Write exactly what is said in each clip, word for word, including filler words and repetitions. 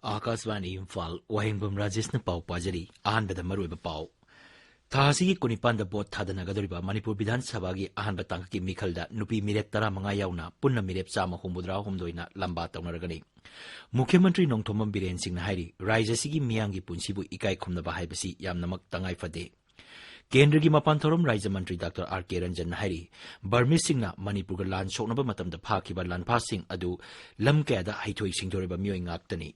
ꯑꯥꯀꯥꯁꯕꯥꯅꯤ ꯏꯝꯐꯥꯜ, ꯋꯥꯍꯦꯡꯕꯝ ꯔꯥꯖꯦꯁꯅ ꯄꯥꯎ ꯄꯥꯖꯔꯤ꯫ ꯑꯍꯥꯟꯕꯗ ꯃꯔꯨꯑꯣꯏꯕ ꯄꯥꯎ꯫ ꯊꯥ ꯑꯁꯤꯒꯤ ꯀꯨꯟꯅꯤꯄꯥꯟꯗ ꯚꯣꯠ ꯊꯥꯗꯅꯒꯗꯧꯔꯤꯕ ꯃꯅꯤꯄꯨꯔ ꯕꯤꯙꯥꯟ ꯁꯚꯥꯒꯤ ꯑꯍꯥꯟꯕ ꯇꯥꯡꯀꯛꯀꯤ ꯃꯤꯈꯜꯗ ꯅꯨꯄꯤ ꯃꯤꯔꯦꯞ ꯇꯔꯥꯃꯉꯥ ꯌꯥꯎꯅ ꯄꯨꯟꯅ ꯃꯤꯔꯦꯞ ꯆꯥꯝꯃ ꯍꯨꯝꯐꯨꯇꯔꯥꯍꯨꯝꯗꯣꯏꯅ ꯂꯝꯕꯥ ꯇꯧꯅꯔꯒꯅꯤ꯫ ꯃꯨꯈ꯭ꯌ ꯃꯟꯇ꯭ꯔꯤ ꯅꯣꯡꯊꯣꯝꯕꯝ ꯕꯤꯔꯦꯟ ꯁꯤꯡꯅ ꯍꯥꯏꯔꯤ, ꯔꯥꯖ꯭ꯌ ꯑꯁꯤꯒꯤ ꯃꯤꯌꯥꯝꯒꯤ ꯄꯨꯟꯁꯤꯕꯨ ꯏꯀꯥꯏ ꯈꯨꯝꯅꯕ ꯍꯥꯏꯕꯁꯤ ꯌꯥꯝꯅꯃꯛ ꯇꯉꯥꯏ ꯐꯗꯦ꯫ ꯀꯦꯟꯗ꯭ꯔꯒꯤ ꯃꯄꯥꯟ ꯊꯧꯔꯝ ꯔꯥꯖ꯭ꯌ ꯃꯟꯇ꯭ꯔꯤ ꯗꯥꯛꯇꯔ ꯑꯥꯔ ꯀꯦ ꯔꯟꯖꯟꯅ ꯍꯥꯏꯔꯤ, ꯕꯔꯃꯤꯁꯁꯤꯡꯅ ꯃꯅꯤꯄꯨꯔꯒ ꯂꯥꯟ ꯁꯣꯛꯅꯕ ꯃꯇꯝꯗ ꯐꯥꯈꯤꯕ ꯂꯥꯟꯐꯥꯁꯤꯡ ꯑꯗꯨ ꯂꯝ ꯀꯌꯥꯗ ꯍꯩꯊꯣꯏ ꯁꯤꯡꯊꯣꯏꯔꯕ ꯃꯤꯑꯣꯏ ꯉꯥꯛꯇꯅꯤ꯫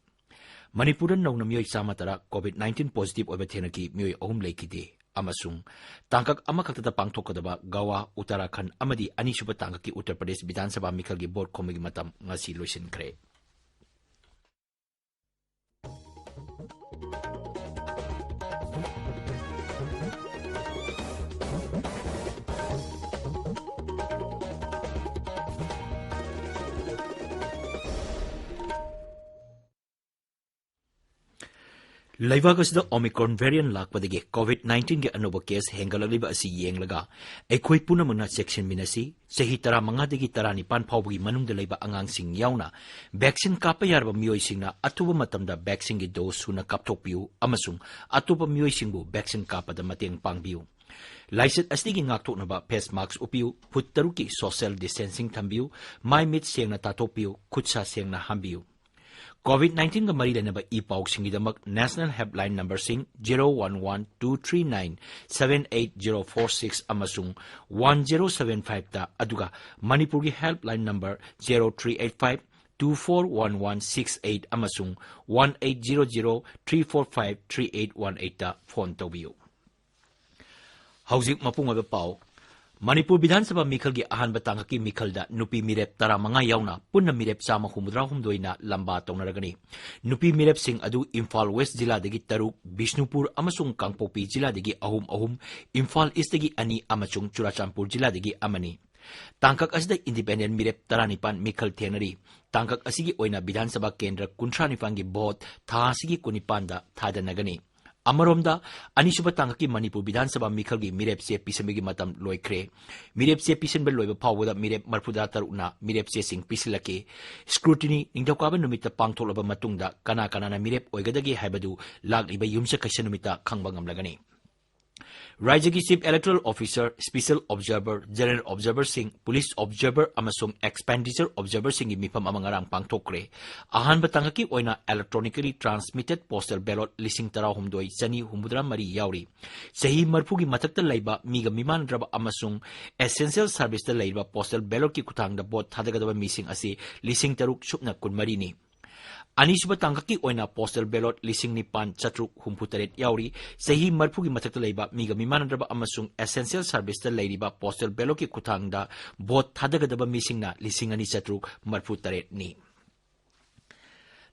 ꯃꯅꯤꯄꯨꯔꯗ ꯅꯧꯅ ꯃꯤꯑꯣꯏ ꯆꯥꯝꯃ ꯇꯔꯥ COVID nineteen positive ꯑꯣꯏꯕ ꯊꯦꯡꯅꯈꯤ, ꯃꯤꯑꯣꯏ ꯑꯍꯨꯝ ꯂꯩꯈꯤꯗꯦ꯫ ꯑꯃꯁꯨꯡ ꯇꯥꯡꯀꯛ ꯑꯃꯈꯛꯇꯗ ꯄꯥꯡꯊꯣꯛꯀꯗꯕ ꯒꯋꯥ, ꯎꯠꯇꯔꯥꯈꯟꯗ ꯑꯃꯗꯤ ꯑꯅꯤꯁꯨꯕ ꯇꯥꯡꯀꯛꯀꯤ ꯎꯠꯇꯔ ꯄ꯭ꯔꯗꯦꯁ ꯕꯤꯙꯥꯟ ꯁꯚꯥ ꯃꯤꯈꯜꯒꯤ ꯚꯣꯠ ꯈꯣꯝꯕꯒꯤ ꯃꯇꯝ ꯉꯁꯤ ꯂꯣꯏꯁꯤꯟꯈ꯭ꯔꯦ꯫ ꯂꯩꯕꯥꯛ ꯑꯁꯤꯗ Omicron variant ꯂꯥꯛꯄꯗꯒꯤ COVID nineteenꯒꯤ ꯑꯅꯧꯕ case ꯍꯦꯟꯒꯠꯂꯛꯂꯤꯕ ꯑꯁꯤ ꯌꯦꯡꯂꯒ ꯑꯩꯈꯣꯏ ꯄꯨꯝꯅꯃꯛꯅ ꯆꯦꯛꯁꯤꯟꯃꯤꯟꯅꯁꯤ꯫ ꯆꯍꯤ ꯇꯔꯥꯃꯉꯥꯗꯒꯤ ꯇꯔꯥꯅꯤꯄꯥꯟ ꯐꯥꯎꯕꯒꯤ ꯃꯅꯨꯡꯗ ꯂꯩꯕ ꯑꯉꯥꯡꯁꯤꯡ ꯌꯥꯎꯅ vaccine ꯀꯥꯞꯄ ꯌꯥꯔꯕ ꯃꯤꯑꯣꯏꯁꯤꯡꯅ ꯑꯊꯨꯕ ꯃꯇꯝꯗ vaccineꯒꯤ dose ꯁꯨꯅ ꯀꯥꯞꯊꯣꯛꯄꯤꯌꯨ ꯑꯃꯁꯨꯡ ꯑꯇꯣꯞꯄ ꯃꯤꯑꯣꯏꯁꯤꯡꯕꯨ vaccine ꯀꯥꯞꯄꯗ ꯃꯇꯦꯡ ꯄꯥꯡꯕꯤꯌꯨ꯫ ꯂꯥꯏꯆꯠ ꯑꯁꯤꯗꯒꯤ ꯉꯥꯛꯊꯣꯛꯅꯕ face mask ꯎꯞꯄꯤꯌꯨ, ꯐꯨꯠ ꯇꯔꯨꯛꯀꯤ social distancing ꯊꯝꯕꯤꯌꯨ, ꯃꯥꯏ ꯃꯤꯠ ꯁꯦꯡꯅ ꯇꯥꯊꯣꯛꯄꯤꯌꯨ, ꯈꯨꯠ ꯁꯥ ꯁꯦꯡꯅ ꯍꯥꯝꯕꯤꯌꯨ꯫ COVID nineteenꯒ ꯃꯔꯤ ꯂꯩꯅꯕ E ꯄꯥꯎꯁꯤꯡꯒꯤꯗꯃꯛ national helpline numberꯁꯤꯡ zero one one two three nine seven eight zero four six ꯑꯃꯁꯨꯡ one zero seven fiveꯇ, ꯑꯗꯨꯒ ꯃꯅꯤꯄꯨꯔꯒꯤ helpline number zero three eight five two four one one six eight ꯑꯃꯁꯨꯡ one eight zero zero three four five three eight one eightꯇ phone ꯇꯧꯕꯤꯌꯨ꯫ ꯍꯧꯖꯤꯛ ꯃꯄꯨꯡ ꯑꯣꯏꯕ ꯄꯥꯎ꯫ ꯃꯅꯤꯄꯨꯔ ꯕꯤꯙꯥꯟ ꯁꯚꯥ ꯃꯤꯈꯜꯒꯤ ꯑꯍꯥꯟꯕ ꯇꯥꯡꯀꯛꯀꯤ ꯃꯤꯈꯜꯗ ꯅꯨꯄꯤ ꯃꯤꯔꯦꯞ ꯇꯔꯥꯃꯉꯥ ꯌꯥꯎꯅ ꯄꯨꯟꯅ ꯃꯤꯔꯦꯞ ꯆꯥꯝꯃ ꯍꯨꯝꯐꯨꯇꯔꯥꯍꯨꯝꯗꯣꯏꯅ ꯂꯝꯕꯥ ꯇꯧꯅꯔꯒꯅꯤ꯫ ꯅꯨꯄꯤ ꯃꯤꯔꯦꯞꯁꯤꯡ ꯑꯗꯨ ꯏꯝꯐꯥꯜ ꯋꯦꯁ ꯖꯤꯂꯥꯗꯒꯤ ꯇꯔꯨꯛ, ꯕꯤꯁꯅꯨꯄꯨꯔ ꯑꯃꯁꯨꯡ ꯀꯥꯡꯄꯣꯛꯄꯤ ꯖꯤꯂꯥꯗꯒꯤ ꯑꯍꯨꯝ ꯑꯍꯨꯝ, ꯏꯝꯐꯥꯜ ꯏꯁꯇꯒꯤ ꯑꯅꯤ ꯑꯃꯁꯨꯡ ꯆꯨꯔꯥꯆꯥꯟꯄꯨꯔ ꯖꯤꯂꯥꯗꯒꯤ ꯑꯃꯅꯤ꯫ ꯇꯥꯡꯀꯛ ꯑꯁꯤꯗ independent ꯃꯤꯔꯦꯞ ꯇꯔꯥꯅꯤꯄꯥꯟ ꯃꯤꯈꯜ ꯊꯦꯡꯅꯔꯤ꯫ ꯇꯥꯡꯀꯛ ꯑꯁꯤꯒꯤ ꯑꯣꯏꯅ ꯕꯤꯙꯥꯟ ꯁꯚꯥ ꯀꯦꯟꯗ꯭ꯔ ꯀꯨꯟꯊ꯭ꯔꯥ ꯅꯤꯄꯥꯟꯒꯤ ꯚꯣꯠ ꯊꯥ ꯑꯁꯤꯒꯤ ꯀꯨꯟꯅꯤꯄꯥꯟꯗ ꯊꯥꯗꯅꯒꯅꯤ꯫ ꯑꯃꯔꯣꯝꯗ, ꯑꯅꯤꯁꯨꯕ ꯇꯥꯡꯀꯛꯀꯤ ꯃꯅꯤꯄꯨꯔ ꯕꯤꯙꯥꯟ ꯁꯚꯥ ꯃꯤꯈꯜꯒꯤ ꯃꯤꯔꯦꯞ ꯆꯦ ꯄꯤꯁꯤꯟꯕꯒꯤ ꯃꯇꯝ ꯂꯣꯏꯈ꯭ꯔꯦ꯫ ꯃꯤꯔꯦꯞ ꯆꯦ ꯄꯤꯁꯤꯟꯕ ꯂꯣꯏꯕ ꯐꯥꯎꯕꯗ ꯃꯤꯔꯦꯞ ꯃꯔꯤꯐꯨꯇꯔꯥ ꯇꯔꯨꯛꯅ ꯃꯤꯔꯦꯞ ꯆꯦꯁꯤꯡ ꯄꯤꯁꯤꯜꯂꯛꯈꯤ꯫ Scrutiny ꯅꯤꯡꯊꯧꯀꯥꯕ ꯅꯨꯃꯤꯠꯇ ꯄꯥꯡꯊꯣꯛꯂꯕ ꯃꯇꯨꯡꯗ ꯀꯅꯥ ꯀꯅꯥꯅ ꯃꯤꯔꯦꯞ ꯑꯣꯏꯒꯗꯒꯦ ꯍꯥꯏꯕꯗꯨ ꯂꯥꯛꯂꯤꯕ ꯌꯨꯝꯁꯀꯩꯁ ꯅꯨꯃꯤꯠꯇ ꯈꯪꯕ ꯉꯝꯂꯒꯅꯤ꯫ ꯔꯥꯖ꯭ꯌꯒꯤ Chief Electoral Officer, Special Observer, General Observerꯁꯤꯡ, Police Observer ꯑꯃꯁꯨꯡ Expenditure Observerꯁꯤꯡꯒꯤ ꯃꯤꯐꯝ ꯑꯃ ꯉꯔꯥꯡ ꯄꯥꯡꯊꯣꯛꯈ꯭ꯔꯦ꯫ ꯑꯍꯥꯟꯕ ꯇꯥꯡꯀꯛꯀꯤ ꯑꯣꯏꯅ electronically transmitted postal ballot ꯂꯤꯁꯤꯡ ꯇꯔꯥꯍꯨꯝꯗꯣꯏ ꯆꯅꯤ ꯍꯨꯝꯐꯨꯇꯔꯥ ꯃꯔꯤ ꯌꯥꯎꯔꯤ꯫ ꯆꯍꯤ ꯃꯔꯤꯐꯨꯒꯤ ꯃꯊꯛꯇ ꯂꯩꯕ, ꯃꯤꯒ ꯃꯤꯃꯥꯟꯅꯗ꯭ꯔꯕ ꯑꯃꯁꯨꯡ essential serviceꯇ ꯂꯩꯔꯤꯕ postal ballotꯀꯤ ꯈꯨꯠꯊꯥꯡꯗ vote ꯊꯥꯗꯒꯗꯕ ꯃꯤꯁꯤꯡ ꯑꯁꯤ ꯂꯤꯁꯤꯡ ꯇꯔꯨꯛ ꯁꯨꯞꯅ ꯀꯨꯟꯃꯔꯤꯅꯤ꯫ ꯑꯅꯤꯁꯨꯕ ꯇꯥꯡꯀꯛꯀꯤ ꯑꯣꯏꯅ postal ballot ꯂꯤꯁꯤꯡ ꯅꯤꯄꯥꯟ ꯆꯥꯇ꯭ꯔꯨꯛ ꯍꯨꯝꯐꯨꯇꯔꯦꯠ ꯌꯥꯎꯔꯤ꯫ ꯆꯍꯤ ꯃꯔꯤꯐꯨꯒꯤ ꯃꯊꯛꯇ ꯂꯩꯕ, ꯃꯤꯒ ꯃꯤꯃꯥꯟꯅꯗ꯭ꯔꯕ ꯑꯃꯁꯨꯡ essential serviceꯇ ꯂꯩꯔꯤꯕ postal ballotꯀꯤ ꯈꯨꯠꯊꯥꯡꯗ vote ꯊꯥꯗꯒꯗꯕ ꯃꯤꯁꯤꯡꯅ ꯂꯤꯁꯤꯡ ꯑꯅꯤ ꯆꯥꯇ꯭ꯔꯨꯛ ꯃꯔꯤꯐꯨꯇꯔꯦꯠꯅꯤ꯫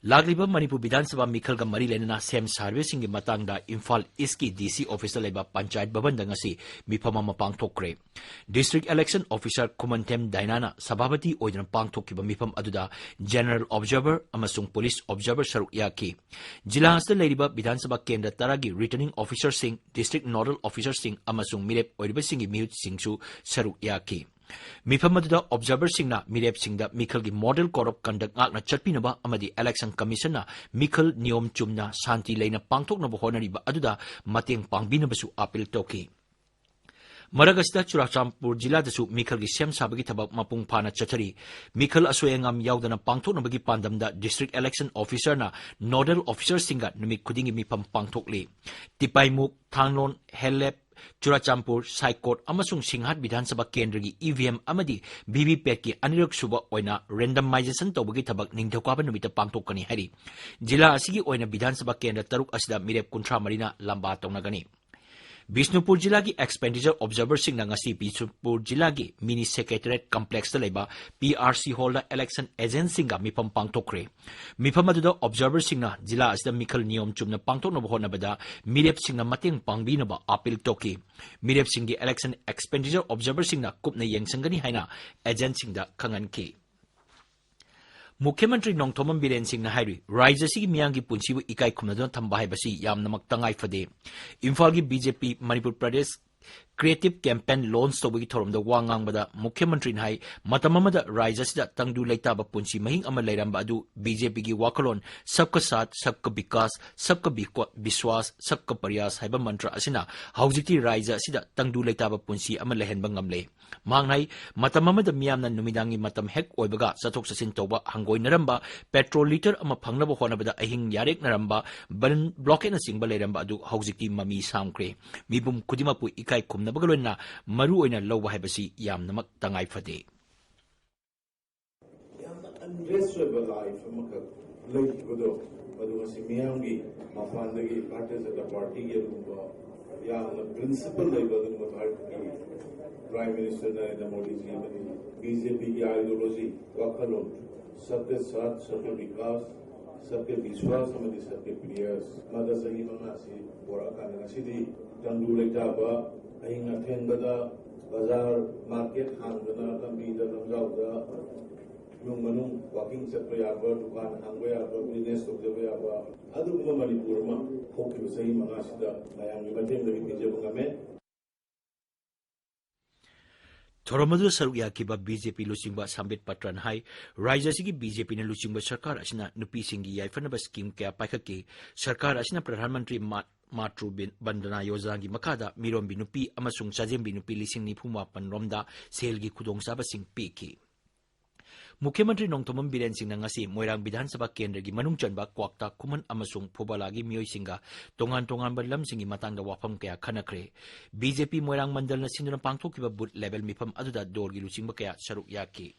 ꯂꯥꯛꯂꯤꯕ ꯃꯅꯤꯄꯨꯔ ꯕꯤꯙꯥꯟ ꯁꯚꯥ ꯃꯤꯈꯜꯒ ꯃꯔꯤ ꯂꯩꯅꯅ ꯁꯦꯝ ꯁꯥꯔꯤꯕꯁꯤꯡꯒꯤ ꯃꯇꯥꯡꯗ ꯏꯝꯐꯥꯜ ꯏꯁꯀꯤ DC officeꯇ ꯂꯩꯕ ꯄꯟꯆꯥꯌꯠ ꯚꯕꯟꯗ ꯉꯁꯤ ꯃꯤꯐꯝ ꯑꯃ ꯄꯥꯡꯊꯣꯛꯈ꯭ꯔꯦ꯫ District Election Officer ꯈꯨꯃꯟꯊꯦꯝ ꯗꯥꯏꯅꯥꯅ ꯁꯚꯥꯄꯇꯤ ꯑꯣꯏꯗꯨꯅ ꯄꯥꯡꯊꯣꯛꯈꯤꯕ ꯃꯤꯐꯝ ꯑꯗꯨꯗ General Observer ꯑꯃꯁꯨꯡ Police Observer ꯁꯔꯨꯛ ꯌꯥꯈꯤ꯫ ꯖꯤꯂꯥ ꯑꯁꯤꯗ ꯂꯩꯔꯤꯕ ꯕꯤꯙꯥꯟ ꯁꯚꯥ ꯀꯦꯟꯗ꯭ꯔ ꯇꯔꯥꯒꯤ Returning Officerꯁꯤꯡ, District Nodal Officerꯁꯤꯡ ꯑꯃꯁꯨꯡ ꯃꯤꯔꯦꯞ ꯑꯣꯏꯔꯤꯕꯁꯤꯡꯒꯤ ꯃꯤꯍꯨꯠꯁꯤꯡꯁꯨ ꯁꯔꯨꯛ ꯌꯥꯈꯤ꯫ ꯃꯤꯐꯝ ꯑꯗꯨꯗ observerꯁꯤꯡꯅ ꯃꯤꯔꯦꯞꯁꯤꯡꯗ ꯃꯤꯈꯜꯒꯤ Model Code of Conduct ꯉꯥꯛꯅ ꯆꯠꯄꯤꯅꯕ ꯑꯃꯗꯤ Election Commissionꯅ ꯃꯤꯈꯜ ꯅꯤꯌꯣꯝ ꯆꯨꯝꯅ ꯁꯥꯟꯇꯤ ꯂꯩꯅ ꯄꯥꯡꯊꯣꯛꯅꯕ ꯍꯣꯠꯅꯔꯤꯕ ꯑꯗꯨꯗ ꯃꯇꯦꯡ ꯄꯥꯡꯕꯤꯅꯕꯁꯨ appeal ꯇꯧꯈꯤ꯫ ꯃꯔꯛ ꯑꯁꯤꯗ ꯆꯨꯔꯥꯆꯥꯟꯄꯨꯔ ꯖꯤꯂꯥꯗꯁꯨ ꯃꯤꯈꯜꯒꯤ ꯁꯦꯝ ꯁꯥꯕꯒꯤ ꯊꯕꯛ ꯃꯄꯨꯡ ꯐꯥꯅ ꯆꯠꯊꯔꯤ꯫ ꯃꯤꯈꯜ ꯑꯁꯣꯏ ꯑꯉꯥꯝ ꯌꯥꯎꯗꯅ ꯄꯥꯡꯊꯣꯛꯅꯕꯒꯤ ꯄꯥꯟꯗꯝꯗ District Election Officerꯅ Nodal Officerꯁꯤꯡꯒ ꯅꯨꯃꯤꯠ ꯈꯨꯗꯤꯡꯒꯤ ꯃꯤꯐꯝ ꯄꯥꯡꯊꯣꯛꯂꯤ꯫ ꯇꯤꯄꯥꯏꯃꯨꯛ, ꯊꯥꯡꯂꯣꯟ, ꯍꯦꯂꯦꯞ, ꯆꯨꯔꯥꯆꯥꯟꯄꯨꯔ, ꯁꯥꯏꯀꯣꯠ ꯑꯃꯁꯨꯡ ꯁꯤꯡꯍꯥꯠ ꯕꯤꯙꯥꯟ ꯁꯚꯥ ꯀꯦꯟꯗ꯭ꯔꯒꯤ EVM ꯑꯃꯗꯤ VVPATꯀꯤ ꯑꯅꯤꯔꯛ ꯁꯨꯕ ꯑꯣꯏꯅ randomization ꯇꯧꯕꯒꯤ ꯊꯕꯛ ꯅꯤꯡꯊꯧꯀꯥꯕ ꯅꯨꯃꯤꯠꯇ ꯄꯥꯡꯊꯣꯛꯀꯅꯤ ꯍꯥꯏꯔꯤ꯫ ꯖꯤꯂꯥ ꯑꯁꯤꯒꯤ ꯑꯣꯏꯅ ꯕꯤꯙꯥꯟ ꯁꯚꯥ ꯀꯦꯟꯗ꯭ꯔ ꯇꯔꯨꯛ ꯑꯁꯤꯗ ꯃꯤꯔꯦꯞ ꯀꯨꯟꯊ꯭ꯔꯥ ꯃꯔꯤꯅ ꯂꯝꯕꯥ ꯇꯧꯅꯒꯅꯤ꯫ ꯕꯤꯁꯅꯨꯄꯨꯔ ꯖꯤꯂꯥꯒꯤ Expenditure Observerꯁꯤꯡꯅ ꯉꯁꯤ ꯕꯤꯁꯅꯨꯄꯨꯔ ꯖꯤꯂꯥꯒꯤ Mini Secretariat Complexꯇ ꯂꯩꯕ PRC Hallꯗ election agentꯁꯤꯡꯒ ꯃꯤꯐꯝ ꯄꯥꯡꯊꯣꯛꯈ꯭ꯔꯦ꯫ ꯃꯤꯐꯝ ꯑꯗꯨꯗ observerꯁꯤꯡꯅ ꯖꯤꯂꯥ ꯑꯁꯤꯗ ꯃꯤꯈꯜ ꯅꯤꯌꯣꯝ ꯆꯨꯝꯅ ꯄꯥꯡꯊꯣꯛꯅꯕ ꯍꯣꯠꯅꯕꯗ ꯃꯤꯔꯦꯞꯁꯤꯡꯅ ꯃꯇꯦꯡ ꯄꯥꯡꯕꯤꯅꯕ appeal ꯇꯧꯈꯤ꯫ ꯃꯤꯔꯦꯞꯁꯤꯡꯒꯤ Election Expenditure Observerꯁꯤꯡꯅ ꯀꯨꯞꯅ ꯌꯦꯡꯁꯤꯟꯒꯅꯤ ꯍꯥꯏꯅ agentꯁꯤꯡꯗ ꯈꯪꯍꯟꯈꯤ꯫ ꯃꯨꯈ꯭ꯌ ꯃꯟꯇ꯭ꯔꯤ ꯅꯣꯡꯊꯣꯝꯕꯝ ꯕꯤꯔꯦꯟ ꯁꯤꯡꯅ ꯍꯥꯏꯔꯤ, ꯔꯥꯖ꯭ꯌ ꯑꯁꯤꯒꯤ ꯃꯤꯌꯥꯝꯒꯤ ꯄꯨꯟꯁꯤꯕꯨ ꯏꯀꯥꯏ ꯈꯨꯝꯅꯗꯨꯅ ꯊꯝꯕ ꯍꯥꯏꯕꯁꯤ ꯌꯥꯝꯅꯃꯛ ꯇꯉꯥꯏ ꯐꯗꯦ꯫ ꯏꯝꯐꯥꯜꯒꯤ B J P Manipur Pradesh Creative Campaign launch ꯇꯧꯕꯒꯤ ꯊꯧꯔꯝꯗ ꯋꯥ ꯉꯥꯡꯕꯗ ꯃꯨꯈ꯭ꯌ ꯃꯟꯇ꯭ꯔꯤꯅ ꯍꯥꯏ, ꯃꯇꯝ ꯑꯃꯗ ꯔꯥꯖ꯭ꯌ ꯑꯁꯤꯗ ꯇꯪꯗꯨ ꯂꯩꯇꯥꯕ ꯄꯨꯟꯁꯤ ꯃꯍꯤꯡ ꯑꯃ ꯂꯩꯔꯝꯕ ꯑꯗꯨ ꯕꯤ ꯖꯦ ꯄꯤꯒꯤ ꯋꯥꯈꯜꯂꯣꯟ ꯁꯕꯀꯥ ꯁꯥꯊ, ꯁꯕꯀꯥ ꯕꯤꯀꯥꯁ, ꯁꯕꯀꯥ ꯕꯤꯀꯣ-, ꯕꯤꯁ꯭ꯋꯥꯁ, ꯁꯕꯀꯥ ꯄ꯭ꯔꯌꯥꯁ ꯍꯥꯏꯕ ꯃꯟꯇ꯭ꯔ ꯑꯁꯤꯅ ꯍꯧꯖꯤꯛꯇꯤ ꯔꯥꯖ꯭ꯌ ꯑꯁꯤꯗ ꯇꯪꯗꯨ ꯂꯩꯇꯥꯕ ꯄꯨꯟꯁꯤ ꯑꯃ ꯂꯩꯍꯟꯕ ꯉꯝꯂꯦ꯫ ꯃꯍꯥꯛꯅ ꯍꯥꯏ, ꯃꯇꯝ ꯑꯃꯗ ꯃꯤꯌꯥꯝꯅ ꯅꯨꯃꯤꯗꯥꯡꯒꯤ ꯃꯇꯝ ꯍꯦꯛ ꯑꯣꯏꯕꯒ ꯆꯠꯊꯣꯛ ꯆꯠꯁꯤꯟ ꯇꯧꯕ ꯍꯪꯒꯣꯏꯅꯔꯝꯕ, ꯄꯦꯇ꯭ꯔꯣꯜ ꯂꯤꯇꯔ ꯑꯃ ꯐꯪꯅꯕ ꯍꯣꯠꯅꯕꯗ ꯑꯍꯤꯡ ꯌꯥꯔꯦꯛꯅꯔꯝꯕ, ꯕꯟ ꯕ꯭ꯂꯣꯀꯦꯠꯅꯆꯤꯡꯕ ꯂꯩꯔꯝꯕ ꯑꯗꯨ ꯍꯧꯖꯤꯛꯇꯤ ꯃꯃꯤ ꯁꯥꯝꯈ꯭ꯔꯦ꯫ ꯃꯤꯄꯨꯝ ꯈꯨꯗꯤꯡꯃꯛꯄꯨ ꯏꯀꯥꯏ ꯈꯨꯝꯅꯕꯒ ꯂꯣꯏꯅꯅ ꯃꯔꯨ ꯑꯣꯏꯅ ꯂꯧꯕ ꯍꯥꯏꯕꯁꯤ ꯌꯥꯝꯅꯃꯛ ꯇꯉꯥꯏ ꯐꯗꯦ꯫ ꯌꯥꯝꯅ ꯑꯟꯔꯦꯁ ꯑꯣꯏꯕ ꯂꯥꯏꯐ ꯑꯃꯈꯛ ꯂꯩꯈꯤꯕꯗꯣ, ꯃꯗꯨ ꯉꯁꯤ ꯃꯤꯌꯥꯝꯒꯤ ꯃꯄꯥꯟꯗꯒꯤ ꯚꯥꯔꯇꯤꯌ ꯖꯅꯇꯥ ꯄꯥꯔꯇꯤꯒꯤ ꯑꯗꯨꯒꯨꯝꯕ ꯌꯥꯝꯅ ꯄ꯭ꯔꯤꯟꯁꯤꯄꯜ ꯂꯩꯕ ꯑꯗꯨꯒꯨꯝꯕ ꯚꯥꯔꯠꯀꯤ ꯄ꯭ꯔꯥꯏꯝ ꯃꯤꯅꯤꯁꯇꯔ ꯅꯔꯦꯟꯗ꯭ꯔ ꯃꯣꯗꯤꯖꯤ ꯑꯃꯗꯤ ꯕꯤ ꯖꯦ ꯄꯤꯒꯤ ꯑꯥꯏꯗꯤꯌꯣꯂꯣꯖꯤ, ꯋꯥꯈꯜꯂꯣꯟ, ꯁꯕꯀꯥ ꯁꯥꯊ, ꯁꯕꯀꯥ ꯕꯤꯀꯥꯁ, ꯁꯕꯀꯥ ꯕꯤꯁ꯭ꯋꯥꯁ ꯑꯃꯗꯤ ꯁꯕꯀꯥ ꯄ꯭ꯔꯌꯥꯁ ꯃꯗ ꯆꯍꯤ ꯃꯉꯥꯁꯤ ꯄꯣꯔꯛꯑꯀꯥꯟꯗ ꯉꯁꯤꯗꯤ ꯇꯪꯗꯨ ꯂꯩꯇꯥꯕ, ꯑꯍꯤꯡ ꯑꯊꯦꯡꯕꯗ ꯕꯖꯥꯔ, ꯃꯥꯔꯀꯦꯠ ꯍꯥꯡꯗꯅ, ꯂꯝꯕꯤꯗ ꯂꯝꯖꯥꯎꯗ ꯏꯃꯨꯡ ꯃꯅꯨꯡ ꯋꯥꯀꯤꯡ ꯆꯠꯄ ꯌꯥꯕ, ꯗꯨꯀꯥꯟ ꯍꯥꯡꯕ ꯌꯥꯕ, ꯕꯤꯖꯤꯅꯦꯁ ꯇꯧꯖꯕ ꯌꯥꯕ, ꯑꯗꯨꯒꯨꯝꯕ ꯃꯅꯤꯄꯨꯔ ꯑꯃ ꯊꯣꯛꯈꯤꯕ ꯆꯍꯤ ꯃꯉꯥꯁꯤꯗ ꯃꯌꯥꯝꯒꯤ ꯃꯇꯦꯡꯗꯒꯤ ꯄꯤꯖꯕ ꯉꯝꯃꯦ꯫ ꯊꯧꯔꯝ ꯑꯗꯨꯗ ꯁꯔꯨꯛ ꯌꯥꯈꯤꯕ ꯕꯤ ꯖꯦ ꯄꯤ ꯂꯨꯆꯤꯡꯕ ꯁꯝꯕꯤꯠ ꯄꯇ꯭ꯔꯅ ꯍꯥꯏ, ꯔꯥꯖ꯭ꯌ ꯑꯁꯤꯒꯤ ꯕꯤ ꯖꯦ ꯄꯤꯅ ꯂꯨꯆꯤꯡꯕ ꯁꯔꯀꯥꯔ ꯑꯁꯤꯅ ꯅꯨꯄꯤꯁꯤꯡꯒꯤ ꯌꯥꯏꯐꯅꯕ ꯁ꯭ꯀꯤꯝ ꯀꯌꯥ ꯄꯥꯏꯈꯠꯈꯤ꯫ ꯁꯔꯀꯥꯔ ꯑꯁꯤꯅ ꯄ꯭ꯔꯙꯥꯟ ꯃꯟꯇ꯭ꯔꯤ ꯃꯥ-, ꯃꯥꯇ꯭ꯔꯨ ꯕꯤꯟ-, ꯕꯟꯗꯅꯥ ꯌꯣꯖꯅꯥꯒꯤ ꯃꯈꯥꯗ ꯃꯤꯔꯣꯟꯕꯤ ꯅꯨꯄꯤ ꯑꯃꯁꯨꯡ ꯆꯥꯖꯦꯝꯕꯤ ꯅꯨꯄꯤ ꯂꯤꯁꯤꯡ ꯅꯤꯐꯨ ꯃꯥꯄꯟ ꯔꯣꯝꯗ ꯁꯦꯜꯒꯤ ꯈꯨꯗꯣꯡꯆꯥꯕꯁꯤꯡ ꯄꯤꯈꯤ꯫ ꯃꯨꯈ꯭ꯌ ꯃꯟꯇ꯭ꯔꯤ ꯅꯣꯡꯊꯣꯝꯕꯝ ꯕꯤꯔꯦꯟ ꯁꯤꯡꯅ ꯉꯁꯤ ꯃꯣꯏꯔꯥꯡ ꯕꯤꯙꯥꯟ ꯁꯚꯥ ꯀꯦꯟꯗ꯭ꯔꯒꯤ ꯃꯅꯨꯡ ꯆꯟꯕ ꯀ꯭ꯋꯥꯛꯇꯥ ꯈꯨꯃꯟ ꯑꯃꯁꯨꯡ ꯐꯨꯕꯂꯥꯒꯤ ꯃꯤꯑꯣꯏꯁꯤꯡꯒ ꯇꯣꯉꯥꯟ ꯇꯣꯉꯥꯟꯕ ꯂꯝꯁꯤꯡꯒꯤ ꯃꯇꯥꯡꯗ ꯋꯥꯐꯝ ꯀꯌꯥ ꯈꯟꯅꯈ꯭ꯔꯦ꯫ ꯕꯤ ꯖꯦ ꯄꯤ ꯃꯣꯏꯔꯥꯡ ꯃꯟꯗꯜꯅ ꯁꯤꯟꯗꯨꯅ ꯄꯥꯡꯊꯣꯛꯈꯤꯕ ꯕꯨꯊ ꯂꯦꯚꯦꯜ ꯃꯤꯐꯝ ꯑꯗꯨꯗ ꯗꯣꯜꯒꯤ ꯂꯨꯆꯤꯡꯕ ꯀꯌꯥ ꯁꯔꯨꯛ ꯌꯥꯈꯤ꯫